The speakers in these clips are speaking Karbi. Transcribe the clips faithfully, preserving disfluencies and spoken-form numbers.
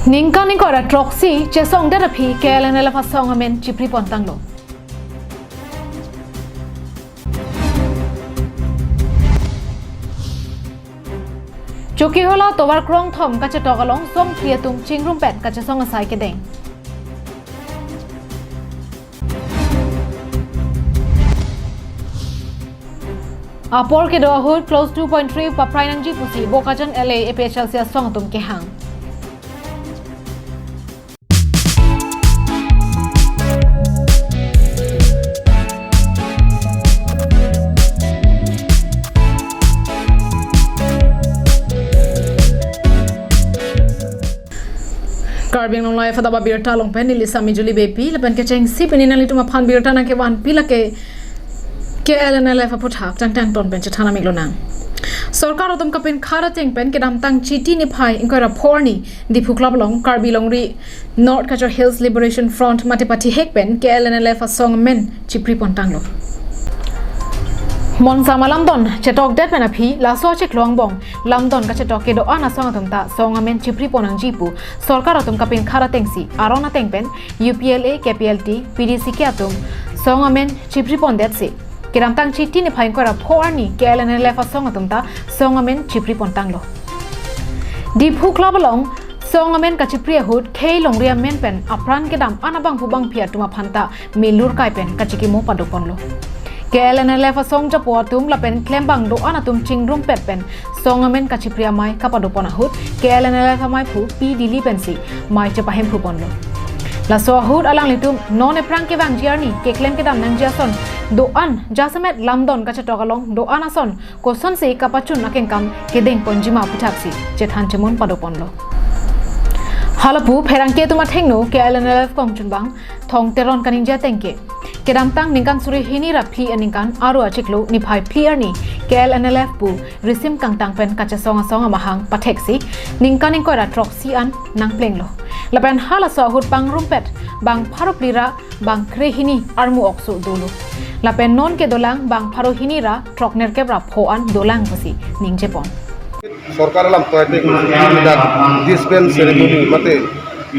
Ningkan ingkoi ra throksi chesongdet aphi K L N L F asong amen chipri pontanglo. Chokihola tovar krongthom kachetok along songphli atum chingrumpet kachesong asai kedeng. Apor kedo ahut clause two point three paprai nangji pusi Bokajan L A A P H L C asong atum kehang. Karbi Anglong Live adap abirta along pen neli Sami Juli Beypi lapen kechengsi pini nanglitum aphan birta nangkevanpi lake K L N L F aphuthak tangtang ton pen chethan amik lonang. Sorkar atum kapinkhat ateng pen kedamtang Chiti niphai ingkoi ra pho arni Diphu Club along Karbi Longri North Cachar Hills Liberation Front mate pathihek pen K L N L F asong amen chipri pontanglo. Monsama lamdon chetokdet pen aphi laso achiklo angbong lamdon kachetok kedo-an asong atum ta song amen chipri pon nangji pu sorkar atum kapinkhat atengsi aron ateng pen U P L A, K P L T, P D C K atum song amen chipri pondetsi kedamtang Chiti niphai ingkoi ra pho arni K L N L F asong atum ta song amen chipri pontanglo. Diphu Club along song amen kachipri ahut khei longri amen pen apran kedam an abangphu bangphi atum aphan ta milur kai pen kachikimo padoponlo. K L N L F asong japo atum lapen klembang do-an atum chingrumpet pen song amen kachipri amei kapadopon ahut K L N L F amaiphu P Dili pensi mei chepahemphu ponlo. Laso ahut alanglitum non ephrang kevangji arni keklem kedam nangji ason do-an jasemet lamdon kachetok along do-an ason kosonsi kapachun akengkam kedeng ponjima aputhaksi chethan chemon padoponlo. Halapu pherangke atum athengno K L N L F kongchunbang Thong Teron kaningje atengke kedamtang ningkan suri hini ra phli aningkan aro achiklo niphai phli arni K L N L F pu risim kangtang pen kachesong asong amahang patheksi ningkan ingkoi ra throksi an nangplenglo. Lapen halaso ahut pangrumpet bang pharo phli ra bang kre hini armu okso dolo. Lapen non kedolang bang pharo hini ra throknerkep ra pho an dolang pusi ningjepon. Sorkar alam toite dak disband ceremony mate,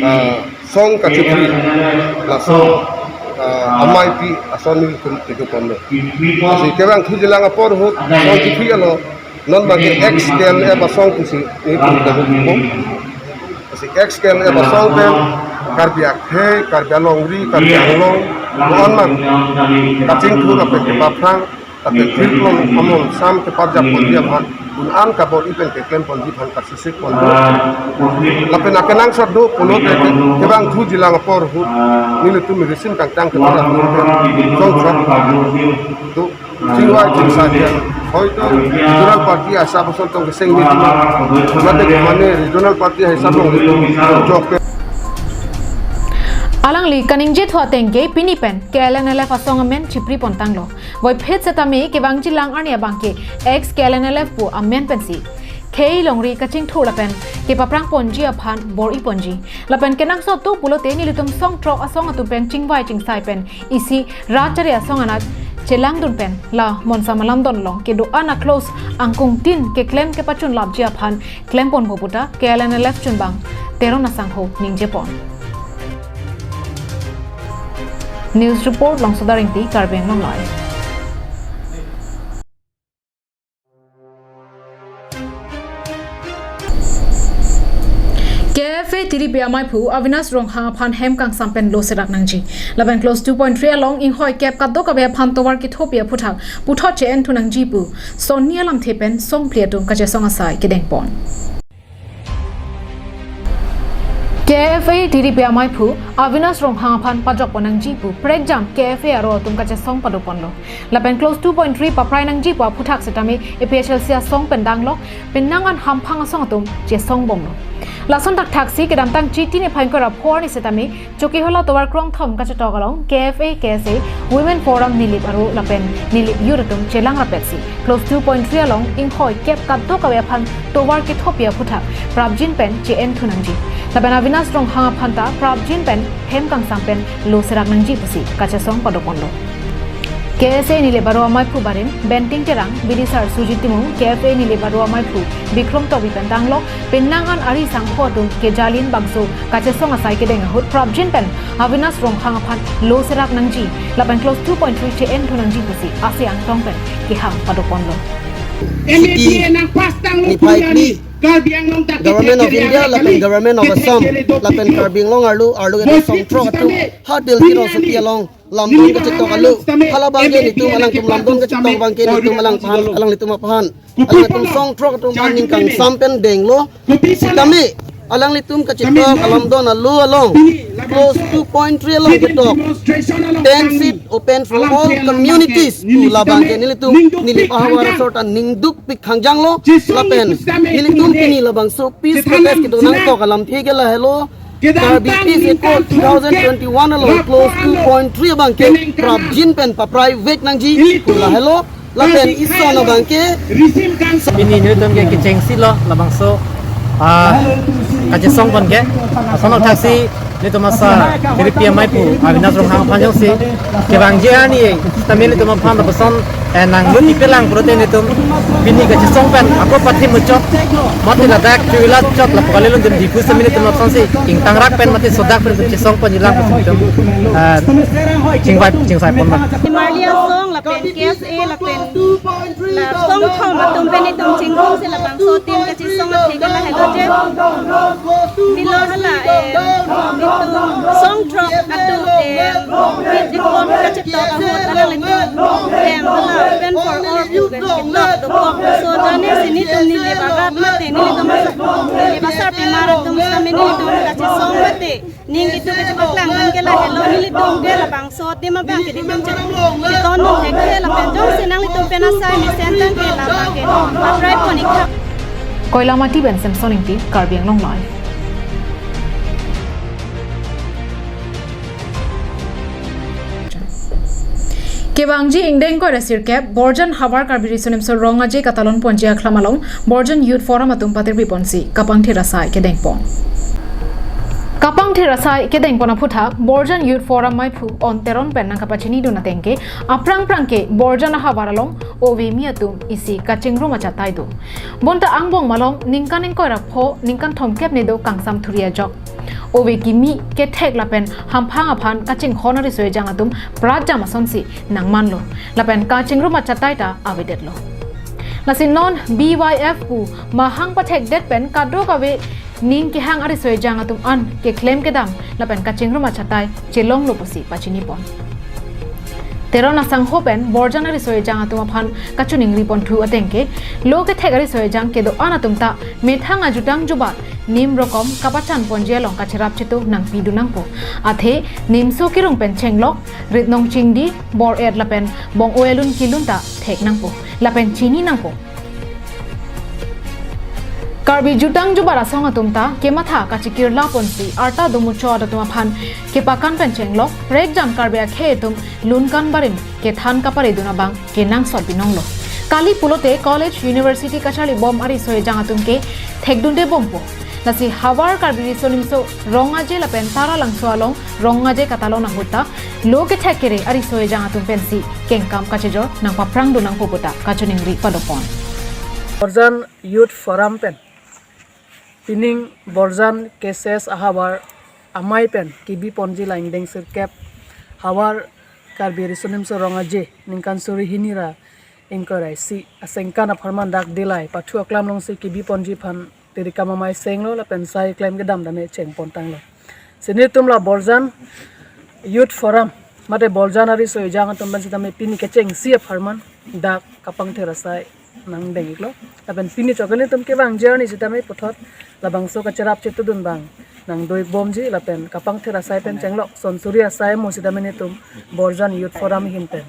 ah, song kachipri laso, ah, ameipi ason nelitum kedo ponlo. Lasi kevangthu jilang apor ahut song chipri alo non bagi ex K L F asong pusi nelitum kedo ponlo. Lasi ex K L F asong pen Karbi akhei, Karbi alongri, Karbi Anglong, non-an kachingthur lapen kepaphrang lapen thirklong amol sam keparjap ponji aphan un-an kabor-i pen keklem ponji aphan kasisik ponlo. Lapen akenangsot do pulote kevangthu jilang apor ahut nelitum risim kangtang keparjap ponji aphan song song do chingvai chingsai pen hoito regional party asap ason tong keseng ni mate mane regional party asap along jok pen. Alangli kaningjethu atengke pini pen K L N L F asong amen chipri pontanglo. Voiphit setame kevangji lang arni abangke ex K L N L F pu amen pensi khei longri kachingthur lapen kepaphrang ponji aphan bor-i ponji. Lapen kenangsot do pulote nelitum song throk asong atum pen chingvai chingsai pen isi rat chari asong anat chelangdun pen la Monsama lamdon along kedo-an a-clause angkung tin keklem kepachunlapji aphan klem ponpo puta K L N L F chunbang Teron asangho ningjepon. News report, Longsoda Ingti, Karbi Anglong Live. K F A tiripi amaiphu Avinash Ronghang aphan hem kangsam pen lo serak nangji. Lapen clause two point three along inghoi kep kadokave aphan tovar kethopi aphuthak puthot che-enthu nangji pu sonni alamthe pen songphli atum kachesong asai kedengpon. K F A tiripi amaiphu Avinash Ronghang aphan pajokpon nangji pu prekjam K F A aro atum kachesong padoponlo. Lapen clause two point three paprai nangji pu aphuthak setame A P H L C asong pen danglok penang an hamphang asong atum chesong bomlo. Lason thakthaksi kedamtang Chiti niphai ingkoi ra pho arni setame Chokihola tovar krongthom kachetok along K F A, K S A, Women Forum Nilip aro lapen Nilip Youth atum chelang rapetsi clause two point three along inghoi kep kadokave aphan tovar kethopi aphuthak prapjin pen che-enthu nangji. Lapen Avinash Ronghang aphan ta prapjin pen hem kangsam pen lo serak nangji pusi kachesong padoponlo. K S A Nilip Aro Amaiphu barim Benting Terang, bidisar Sujit Timung, K F A Nilip Aro Amaiphu Bikrom Tokbi pen tanglo, penang an ari sangpho atum kejalin bangso kachesong asai kedeng ahut prapjin pen Avinash Ronghang aphan lo serak nangji lapen clause two point three che-en thu nangji pusi ase angtong pen kehang padoponlo. M A P A nang pas tanglo niphai puni arni, Karbi Anglong ta government of India lapen government of Assam lapen Karbi Anglong arlo arlo ke songthrok atum ha Delhi rongsopi along lamdon kachetok alo, halabangke nitum alangtum lamdon kachetok abangke nitum alangphan, alanglitum aphan, alangtum songthrok atum aphan ning kangsam pen denglo. Sitame alanglitum kachetok alamdon alo along clause two point three along ketok, ten seat open for all communities pu labangke nelitum Nilip ahavar asor ta ningdukpik khangjanglo. Lapen nelitum pini labangso peace protest kedo nangkok alamthe ke lahelo, Karbi Peace Accord two thousand twenty-one along clause two point three abangke prapjin pen paprai vek nangji pu lahelo. Lapen ison abangke pini nelitum ke kechengsi lo labangso, ah, kachesong pon ke. Ason thaksi nelitum asar K B P amei pu Avinash Ronghang aphan jongsi kevangji arni sitame nelitum aphan lapuson, eh, nanglut ipelang pulote nelitum pini kachesong pen ako pathi muchot mati ladak chuila chot lapu kali lun dim dipu sitame nelitum lapusonsi ingtangrak pen mati sodak pen chesong ponjilang pusi nelitum, eh, chingvai chingsai ponma. Marli asong lapen K S A lapen la songthom atum pen itum chingrumsi labangso tin kachesong athe ke lahelo je. Nilo hala, eh, itum songthrok atum, eh, itum kachetok ahut alanglitum hem hala open for all pu pen ketok dokok. So jane si nelitum Nilip arat mate nelitum asa, Nilip asarpimar atum sitame nelitum kachesong mate ning itum kachepaklang an ke lahelo, nelitum ke labangso adim abangke nelitum che-, chetondun thekthe lapen jongsi nanglitum pen asai mesen tangte labangke paprai pon ik tha. Koilamati pen Samson Ingti, Karbi Anglong Live. Kevangji ingdeng ingkoi ra sirkep Borjan Havar Karbi Riso Nimso Rong Aje katalon ponji akhlam along Borjan Youth Forum atum patirpi ponsi kapangthir asai kedeng pon. Kapangthir asai kedeng pon aphuthak Borjan Youth Forum meiphu On Teron pen nangkapachinidun ateng ke aphrang phrang ke Borjan ahavar along ove kimi atum isi kachingrum achatai do. Bonta angbong malom ningkan ingkoi ra pho ningkan thomkep nedo kangsam thuri ajok. Ove kimi kethek lapen hamphang aphan kachinghon ariso ejang atum prat jam asonsi nangmanlo. Lapen kachingrum achatai ta avedetlo. Lasi non B Y F pu mahang pathekdet pen kadokave ning kehang ariso ejang atum an keklem kedam lapen kachingrum achatai chelonglo pusi pachini pon. Teron asangho pen Borjan ariso ejang atum aphan kachiningri ponthu ateng ke lo kethek ariso ejang kedo-an atum ta methang ajutang jubat nim rokom kapachan ponji along kacherap chetu nangpidun nangpo. Athe nimso kerung pen chenglok, ritnong chingdi, bor-et lapen bong-o elun kelun ta thek nangpo lapen chini nangpo. Karbi jutang jubat asong atum ta kematha kachikirla ponsi arta domuchot atum aphan kepakan pen chenglok prekjam Karbi akhei atum lunkan barim kethan kaparedun abang kenangsot binonglo. Kali pulote college, university kacharli bom ariso ejang atum ke thekdunde bompo. Lasi Havar Karbi Riso Nimso Rong Aje lapen Taralangso along Rong Aje katalon ahut ta lo kethek kere ariso ejang atum pensi kengkam kachejor nangpaprangdun nangpo puta kachiningri padopon. Borjan Youth Forum pen pining Borjan K S A ahavar amei pen kebi ponji la ingdeng sirkep Havar Karbi Riso Nimso Rong Aje ningkan suri hini ra ingkoi ra isi asengkan apharman dak Dillai pathu aklam alongsi kebi ponji aphan tirikam amei senglo lapen sai klem kedam dame cheng pontanglo. Si nelitum la Borjan Youth Forum mate Borjan ariso ejang atum pen sitame pini kechengsi apharman dak kapangthir asai nangdeng iklo. Lapen pini chok nelitum kevangji arni sitame puthot labangso kacherap chetudun abang nangdo ik bomji lapen kapangthir asai pen chenglok sonsuri asai mo sitame nelitum Borjan Youth Forum ahin pen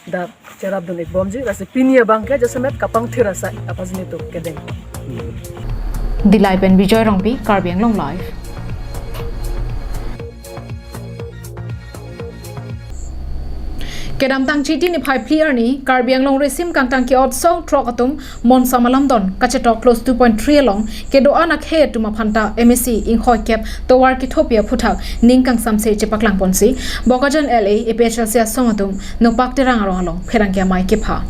dak cherapdun ik bomji, lasi pini abang ke jasemet kapangthir asai aphan si nelitum kedeng. Dillai pen Bijoy Rongpi, Karbi Anglong Live. Kedamtang Chiti niphai phli arni, Karbi Anglong Risim Kangtang ke-ot song throk atum Monsa Malamdon kachetok clause two point three along kedo-an akhei atum aphanta M A C inghoi kep tovar kethopi aphuthak ning kangsamse chepaklang ponsi Bokajan L A A P H L C asong atum Nopak Terang arong along pherangke amei kepha.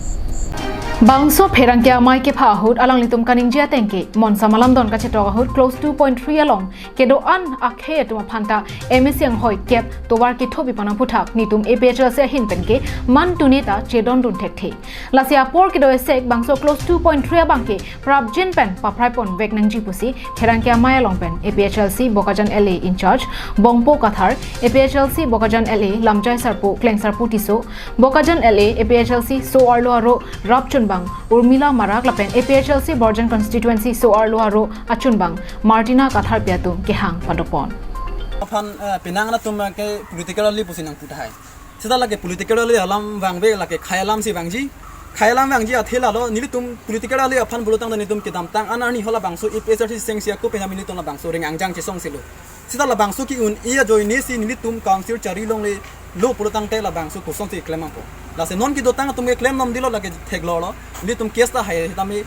Bangso pherangke amei kepha ahut alanglitum kaningje ateng ke Monsa Malamdon kachetok ahut clause two point three along kedo-an akhei atum aphanta M A C inghoi kep tovar kethopi pon aphuthak nelitum A P H L C ahin pen ke man tuni ta chedondun thekthe. Lasi apor kedo esek bangso clause two point three abang ke prapjin pen paprai ponvek nangji pusi pherangke amei along pen A P H L C Bokajan L A in-charge Bongpo Kathar, A P H L C Bokajan L A Lamjai Sarpo Klengsarpo Tisso, Bokajan L A A P H L C so-arlo aro rapchunbang Urmila Marak lapen A P H L C Borjan constituency so-arlo aro achunbang Martina Katharpi atum kehang padopon. Aphan, eh, penang atum ke political rally pusi nangpu tahai. Seta lake political rally alam vangve, lake khei alam si vangji. Khei alam vangji athe lalo nelitum political rally aphan pulotangte nelitum kedamtang an arni halabangso A P H L C sengsi ako penam nelitum labangso reng angjang chesong silo. Seta labangso ke-un-e ajoine si nelitum council chari longle lo pulotangte labangso kosonsi klem nangpo. Lasi non kedotang atum ke klem nom dilo lake theklonglo. Nelitum case ta hai tame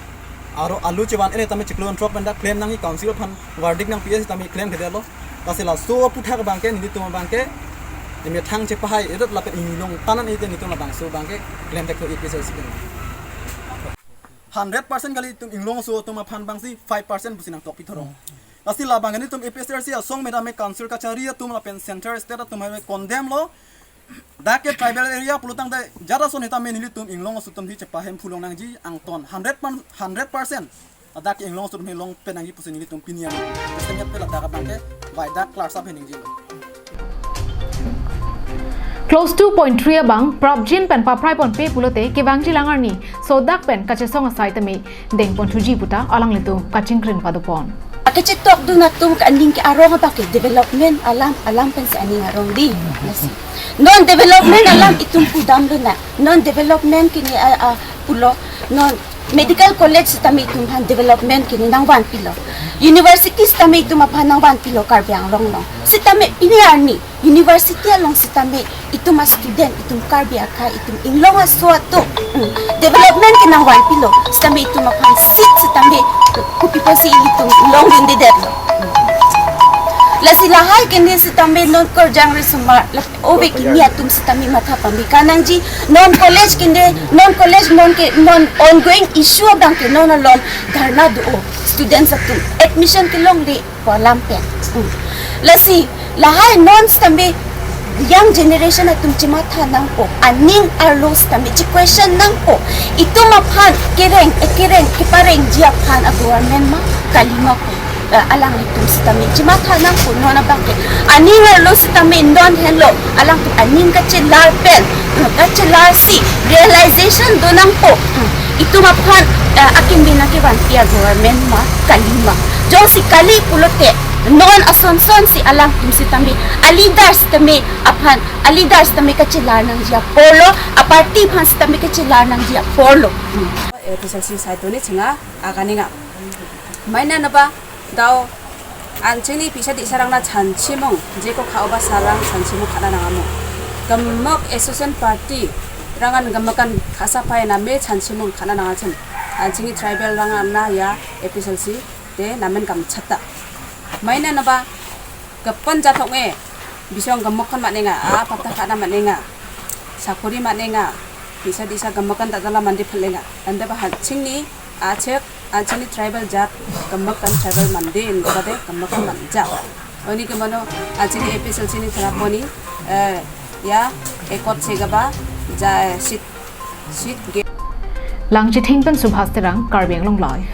aro alu chevan ele tame chiklo throk pen ta klem nangji, council aphan verdict nangpi-e tame klemkledetlo. Lasi laso aphuthak abang ke nelitum abang ke emethang chepahai edet lapen inglong panan ite nelitum labangso abang ke klem thekpo A P H L C pen. Hundred percent kali itum inglongso atum aphan abangsi five percent pusi nangtokpi thorong. Lasi labang nelitum A P H L C asong me tame council kachari atum lapen central state atum hai condemn lo. Dak ke tribal area pulotangte jara son hetame nelitum inglongso atum hi chepahemphu long nangji angton hundred pan, hundred percent. Dak ke inglongso atum hi long pen nangji pusi nelitum pini an. Senghet pe ladak abang ke vai dak klarsa pen nangji. Clause two point three abang prapjin pen paprai ponpe pulote kevangji lang arni sodak pen kachesong asai tame dengponthuji puta alanglitum kachingkrin padopon. Akechitokdun atum ke aning ke arong abang ke development alam, alam pensi aning arong di. Non development alam itum pudamdun na. Non development kini a, a, pulo. Non medical college sitame itum aphan development kini nangvanpilo. University sitame itum aphan nangvanpilo Karbi Anglong along. Sitame pini arni university along sitame itum a student, itum Karbi akhei, itum inglong aso atum, mm, development ke nangvanpilo, sitame itum aphan seat sitame kopi pusi ilitum longdundedetlo. Lasi lahai kene sitame non korjang risomar, la ove kini atum sitame matha pame kanangji, non college kene, non college non ke, non ongoing issue abang ke non alon dharna do-o, students atum admission kelongle pu alam pen. Hmm. Lasi lahai non sitame young generation atum chematha nangpo, aning arlo sitame che-question nangpo, itum aphan kereng, eh, kereng, keparengji aphan a government ma, kali ma pu, eh, alanglitum sitame chematha nangpo, non abang ke aning arlo sitame non henlo, alangtum aning kachelar pen, eh, kachelar si realization do nangpo. Hmm. Itum aphan, eh, akimi nangkevanpi a government ma, kali ma. Jongsi kali pulote, non ason son si alangtum sitame, a leaders tame aphan, a leaders tame kachelar nangji aporlo, a party aphan sitame kachelar nangji aporlo. Hmm. A P H L C side tone chinga, akaninga. Maina naba, dau, anchingni pisa di sarang na chanchimung, jeko kha oba sarang chanchimung khana nangamo. Gemok association party, rangan gemokan khasa pai na me chanchimung khana nangachem. Anchingni tribal rangan na ya A P H L C te namen kam chata. Maina naba, gepon jathok e, bisong gemok kan manenga, a patta khana manenga, sakori manenga, pisa disa gemokan tatala mandi phelenga. Anda ba anchingni, achek, anchingni tribal jat, gemokan tribal mandi, in kade gemokan manja. Oni ke mano, anchingni A P H L C ni tharaponi, eh, ya, ekot segaba, ja, sit, sit ge. Langchithing pen Subhas Terang, Karbi Anglong Live.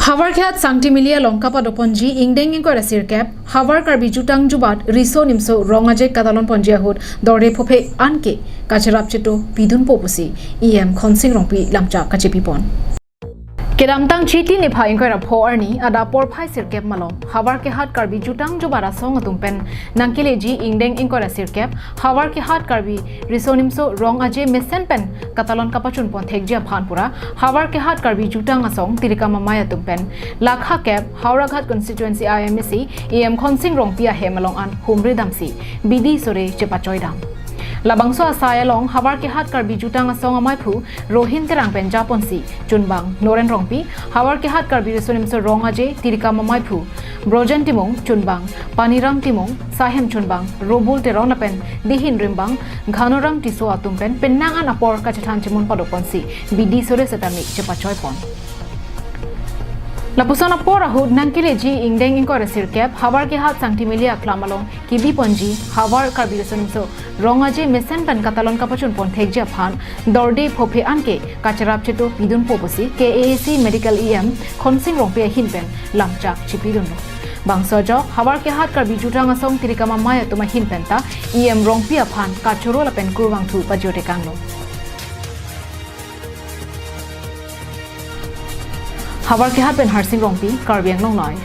Howraghat Sangtimili along kapadoponji ingdeng ingkoi ra sirkep, Howraghat Karbi Jutang Jubat Riso Nimso Rong Ajek kadalon ponji ahut dorde phophe anke kacherap cheto pidunpo pusi E M Khonsing Rongpi lamchak kachepipon. Kedamtang Chiti niphai ingkoi ra pho arni adap porphai sirkep malom Howraghat Karbi Jutang Jubat Asong atum pen nangkeleji ingdeng ingkoi ra sirkep Howraghat Karbi Riso Nimso Rong Aje mesen pen katalon kapachun pon thekji aphan pura Howraghat Karbi Jutang Asong Tirikam Amei atum pen lakha kep Howraghat Constituency I M A C E M Khonsing Rongpi ahem along an humri damsi bidi sore chepachoi dam. Labangso asai along Howraghat Karbi Jutang Asong amaiphu Rohin Terang pen japonsi chunbang Noren Rongpi, Howraghat Karbi Riso Nimso Rong Aje Tirikam Amaiphu Brojen Timung, chunbang Paniram Timung, sahem chunbang Robul Teron lapen dihin rimbang Ghanoram Tisso atum pen penang an apor kachethan chemun padok ponsi bidi sore setame chepachoi pon. Lapuson apor ahut nangkeleji ingdeng ingkoi ra sirkep Howraghat Sangtimili Aklam along kebi ponji Howraghat Karbi Riso Nimso Rong Aje mesen pen katalon kapachun pon thekji aphan dorde phophe anke kacherap cheto pidun po pusi K A A C Medical E M Khonsing Rongpi ahin pen lamchak chipidunlo. Bangso ajok Howraghat Karbi Jutang Asong Tirikam Amei atum ahin pen ta E M Rongpi aphan kachoro lapen kurvangthu pajirtekanglo. Howraghat pen Harsing Rongpi, Karbi Anglong Live.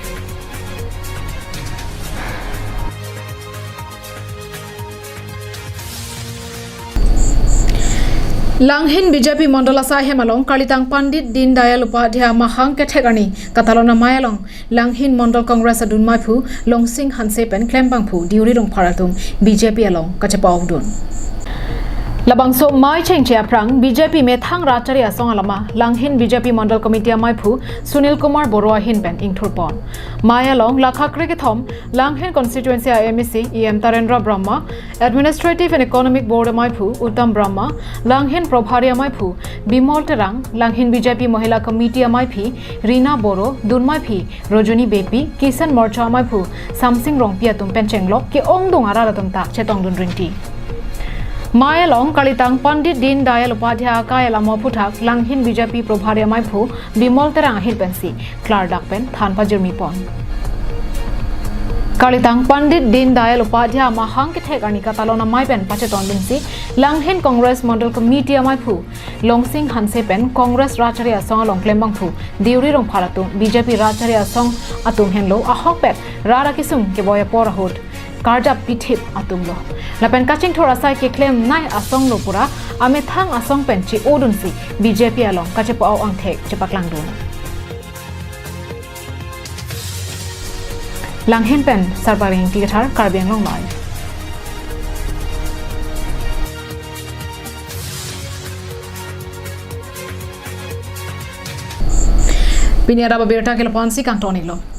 Langhin B J P Mondol asai hem along kalitang Pandit Deen Dayal Upadhyaya mahang kethek arni katalon amei along Langhin Mondol Congress adun maiphu Longsing Hanse pen klembangphu Deuri Rongphar atum B J P along kachepodun. Labangso mei chengche aphrang B J P methang rat chari asong alama Langhin B J P Mondol Committee amaiphu Sunil Kumar Boro ahin pen ingthurpon. Mei along lakha krekethom Langhin Constituency I M A C E M Tarendra Brahma, Administrative and Economic Board amaiphu Uttam Brahma, Langhin Probhari amaiphu Bimol Terang, Langhin B J P Mahila Committee amaiphi Rina Boro, dunmaiphi Rojoni Beypi, Kisan Morcha amaiphu Samsing Rongpi atum pen chenglok ke-ongdung arat atum ta chetongdun rinti. Mei along kalitang Pandit Deen Dayal Upadhyaya akai alamo aphuthak Langhin B J P Probhari amaiphu Bimol Terang ahin pensi klardak pen than pajirmi pon. Kalitang Pandit Deen Dayal Upadhyaya mahang kethek arni katalon amei pen pachetongdunsi Langhin Congress Mondol Committee amaiphu Longsing Hanse pen Congress rat chari asong along klembangphu Deuri Rongphar atum B J P rat chari asong atum henlo ahokpet rat akesung keboi apor ahut karjap pithip atumlo. Lapen kachingthur asai keklemnei asonglo pura amethang asong pen che-odunsi B J P along kachepa-o angthek chepaklangdun. Langhin pen Sarparing Ingti Kathar, Karbi Anglong Live. Pini adap abirta ke lapu-ansi kangton-iklo.